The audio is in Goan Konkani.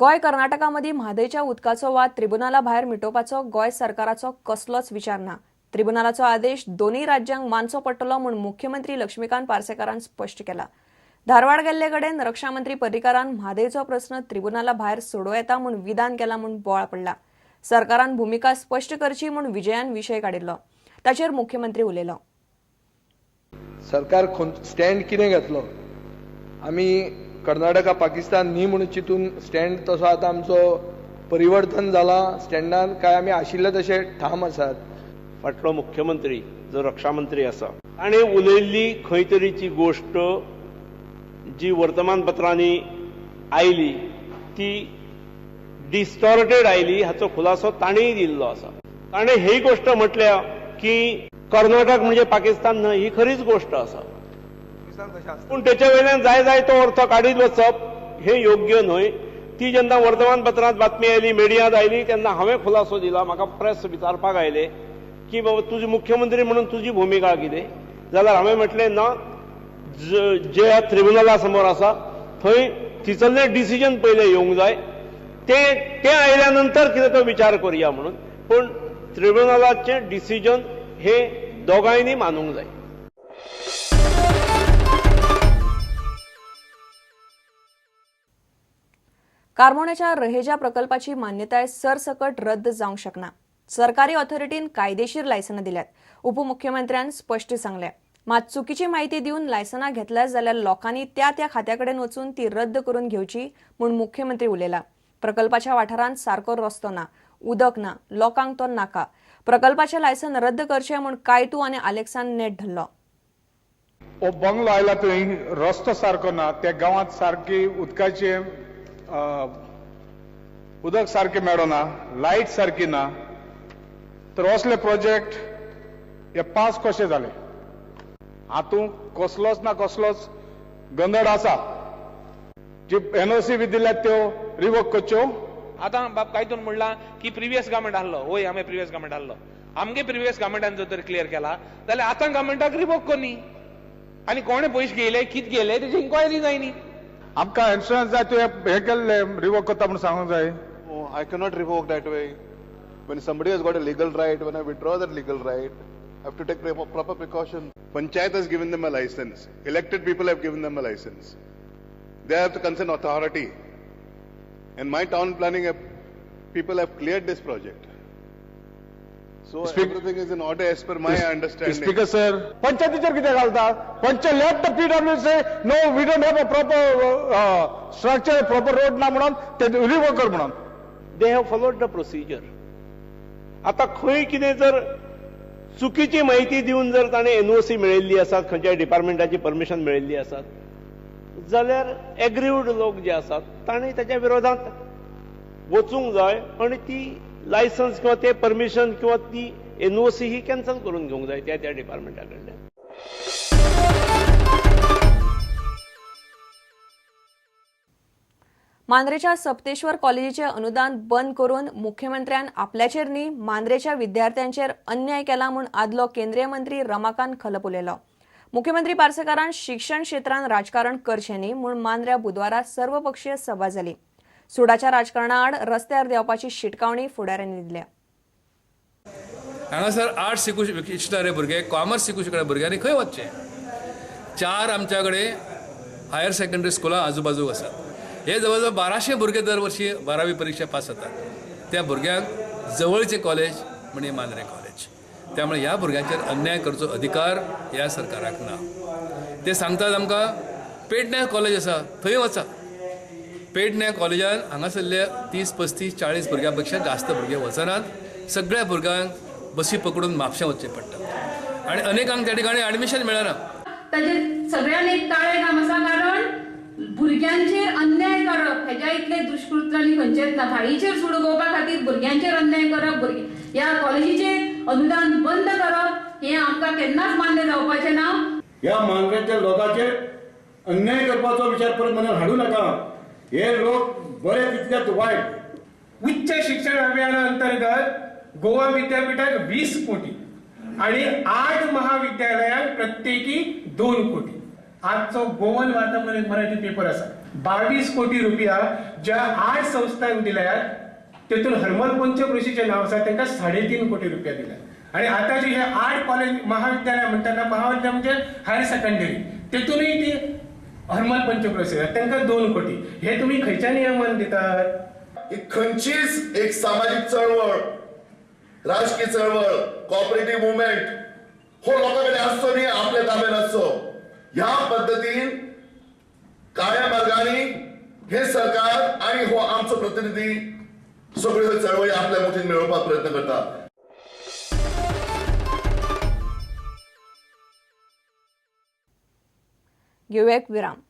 गोंय कर्नाटका मदीं म्हादयच्या उदकाचो वाद त्रिबुनाला भायर मिटोवपाचो गोंय सरकाराचो कसलोच विचार ना. त्रिबुनालाचो आदेश दोनूय राज्यांक मानचो पडटलो म्हूण मुख्यमंत्री लक्ष्मीकांत पार्सेकारान स्पश्ट केला. धारवाड गेल्ले कडेन रक्षा मंत्री पर्रीकारान म्हादयचो प्रस्न त्रिबुनाला भायर सोडोवं येता म्हूण विधान केलां म्हूण बोवाळ पडला. सरकारान भुमिका स्पश्ट करची म्हूण विजयान विशय काडिल्लो. ताचेर मुख्यमंत्री उलयलो. सरकार स्टँड कितें घेतलो, आमी कर्नाटका पाकिस्तान न्ही म्हणून चिंतून स्टँड तसो आतां आमचो परिवर्तन जाला स्टँडान, काय आमी आशिल्ले तशे ठाम आसात? फाटलो मुख्यमंत्री जो रक्षामंत्री आसा ताणें उलयल्ली खंय तरीची गोश्ट जी वर्तमानपत्रांनी आयली ती डिस्टॉर्टेड आयली, हाचो खुलासो ताणेंय दिल्लो आसा. ताणें ही गोश्ट म्हटल्या की कर्नाटक म्हणजे पाकिस्तान न्हय, ही खरीच गोश्ट आसा, पूण तेच्या वयल्यान जाय जाय तो अर्थ काडीत वचप हें योग्य न्हय. ती जेन्ना वर्तमानपत्रांत बातमी आयली, मिडियांत आयली, तेन्ना हांवें खुलासो दिला. म्हाका प्रेस विचारपाक आयले की बाबा तुजी मुख्यमंत्री म्हणून तुजी भुमिका कितें, जाल्यार हांवें म्हटलें ना, जे त्रिबुनला समोर आसा थंय तितलें डिसिजन पयलें येवंक जाय, ते आयल्या नंतर कितें तो विचार करुया म्हणून. पूण त्रिबुनलाचें डिसिजन हे दोगांयनी मानूंक जाय. कार्मोण्याच्या रहेजा प्रकल्पाची मान्यताय सरसकट रद्द जावंक शकना. सरकारी ऑथॉरिटीन कायदेशीर लायसनां दिल्यात, उपमुख्यमंत्र्यान स्पश्ट सांगलें. मात चुकीची म्हायती दिवन लायसनां घेतल्यात जाल्यार लोकांनी त्या त्या खात्या कडेन वचून ती रद्द करून घेवची म्हूण मुख्यमंत्री उलयला. प्रकल्पाच्या वाठारांत सारको रस्तो ना, उदक ना, लोकांक तो नाका. प्रकल्पाचें लायसन रद्द करचें म्हूण कायतू आनी आलेक्सान नेट धरलो. हो बंगलो आयला थंय रस्तो सारको ना, त्या गांवांत सारकी उदकाचे उदक सारकें मेळना, लायट सारकी ना, तर असले प्रोजेक्ट हे पास कशे जाले? हातूंत कसलोच ना कसलोच गंदड आसा. जी एनओसी बी दिल्यात त्यो रिवोक करच्यो. आतां बाब कायतून म्हणलां की प्रिवियस गव्हर्मेंट आहलो, वय आमी प्रिवियस गव्हर्मेंट आहलो, आमगे प्रिवियस गव्हर्मेंटान जर तर क्लियर केला जाल्यार आतां गव्हर्मेंटाक रिवोक करनी आनी कोणे पयशे घेयले कितें घेयले तेजी इन्क्वायरी जायनी. आमकां इन्शुरन्स जाय, तुवें हें केल्लें रिवोक करता म्हूण सांगूंक जाय. I cannot revoke that way. When somebody has got a legal right, when I withdraw that legal right, I have to take proper precaution. Panchayat has given them a license. Elected people have given them a license. They have the concerned authority. And my town planning people have cleared this project. So everything is in order as per my understanding. Speaker sir, पंचायतीचेर कितें घालता? Panchayat let the PW say no, we don't have a proper structure, proper road ना म्हणून ते रिवोक कर म्हणून. They have followed the procedure. आतां खंय कितें जर चुकीची म्हायती दिवन जर ताणें एनओसी मेळिल्ली आसात, खंयच्याय डिपार्टमेंटाची परमिशन मेळिल्ली आसात, जाल्यार एग्रीव्ड लोक जे आसात ताणें ताच्या विरोधांत वचूंक जाय आनी ती लायसन्स किंवा ते परमिशन किंवा ती एनओसी ही कॅन्सल करून घेवंक जाय त्या त्या डिपार्टमेंटा कडल्यान. मांद्रेच्या सप्तेश्वर कॉलेजीचें अनुदान बंद करून मुख्यमंत्र्यान आपल्याचेर न्ही मांद्रेच्या विद्यार्थ्यांचेर अन्याय केला म्हूण आदलो केंद्रीय मंत्री रमाकांत खलप उलयलो. मुख्यमंत्री पार्सेकारान शिक्षण क्षेत्रांत राजकारण करचें न्ही म्हूण मांद्र्या बुधवारा सर्वपक्षीय सभा जाली. सुडाच्या राजकारणा आड रस्त्यार देंवपाची शिटकावणी फुडाऱ्यांनी दिल्या. हांगासर आर्ट्स शिकू शिकणारे भुरगे, कॉमर्स शिकू शकणारे भुरग्यांनी खंय वचचें? 4 आमच्या कडेन हायर सेकंडरी स्कुलां आजूबाजूक आसात. हे जवळ जवळ 1200 भुरगे दरवर्षी 12वी परीक्षा पास जातात. त्या भुरग्यांक जवळचें कॉलेज म्हणजे मांद्रे कॉलेज. त्यामुळे ह्या भुरग्यांचेर अन्याय करचो अधिकार ह्या सरकाराक ना. ते सांगतात आमकां पेडण्या कॉलेज आसा थंय वचा. पेडण्या कॉलेजान हांगासरले 30, 35, 40 भुरग्यां पेक्षा जास्त भुरगे वचनात. सगळ्या भुरग्यांक बसी पकडून म्हापशें वचचें पडटा आनी अनेकांक त्या ठिकाणी ॲडमिशन मेळना. ताचेर सगळ्यांनी एक ताळें काम आसा, कारण भुरग्यांचेर अन्याय करप हेज्या इतले दुष्कृत्य आनी खंयचेच ना. थाळीचेर सूड उगोवपा खातीर भुरग्यांचेर अन्याय करप, ह्या कॉलेजीचेर अनुदान बंद करप हें आमकां केन्नाच मान्य जावपाचें ना. ह्या मांद्रेच्या लोकांचेर अन्याय करपाचो विचार परत मनात हाडूं नाका. हे लोक बरे तितलेच वायट. उच्च शिक्षण अभियाना अंतर्गत गोवा विद्यापीठाक 20 कोटी आणि 8 महाविद्यालयांक प्रत्येकी 2 कोटी. आजचो गोवन वार्ता म्हणून एक मराठी पेपर आसा. 22 कोटी रुपया ज्या 8 संस्थांक दिल्यात तेतून हरमल पंचक्रोशीचें नांव आसा, तांकां 3.5 कोटी रुपया दिल्यात. आनी आतां जी हे 8 कॉलेज महाविद्यालय म्हणटा, महाविद्यालय म्हणजे हायर सेकंडरी, तेतूनय ती हरमल पंचक्रोशी तांकां 2 कोटी. हे तुमी खंयच्या नियमान दितात? ही खंयचीच एक सामाजीक चळवळ, राजकीय चळवळ, कॉपरेटिव्ह मुवमेंट हो लोकां कडेन आसचो न्ही, आपल्या ताब्यान आसचो. ह्या पद्दतीन काळ्या मार्गांनी हे सरकार आनी हो आमचो प्रतिनिधी सगळ्यो चळवळी आपल्या मुठीन मेळोवपाक प्रयत्न करता. घेऊया एक विराम.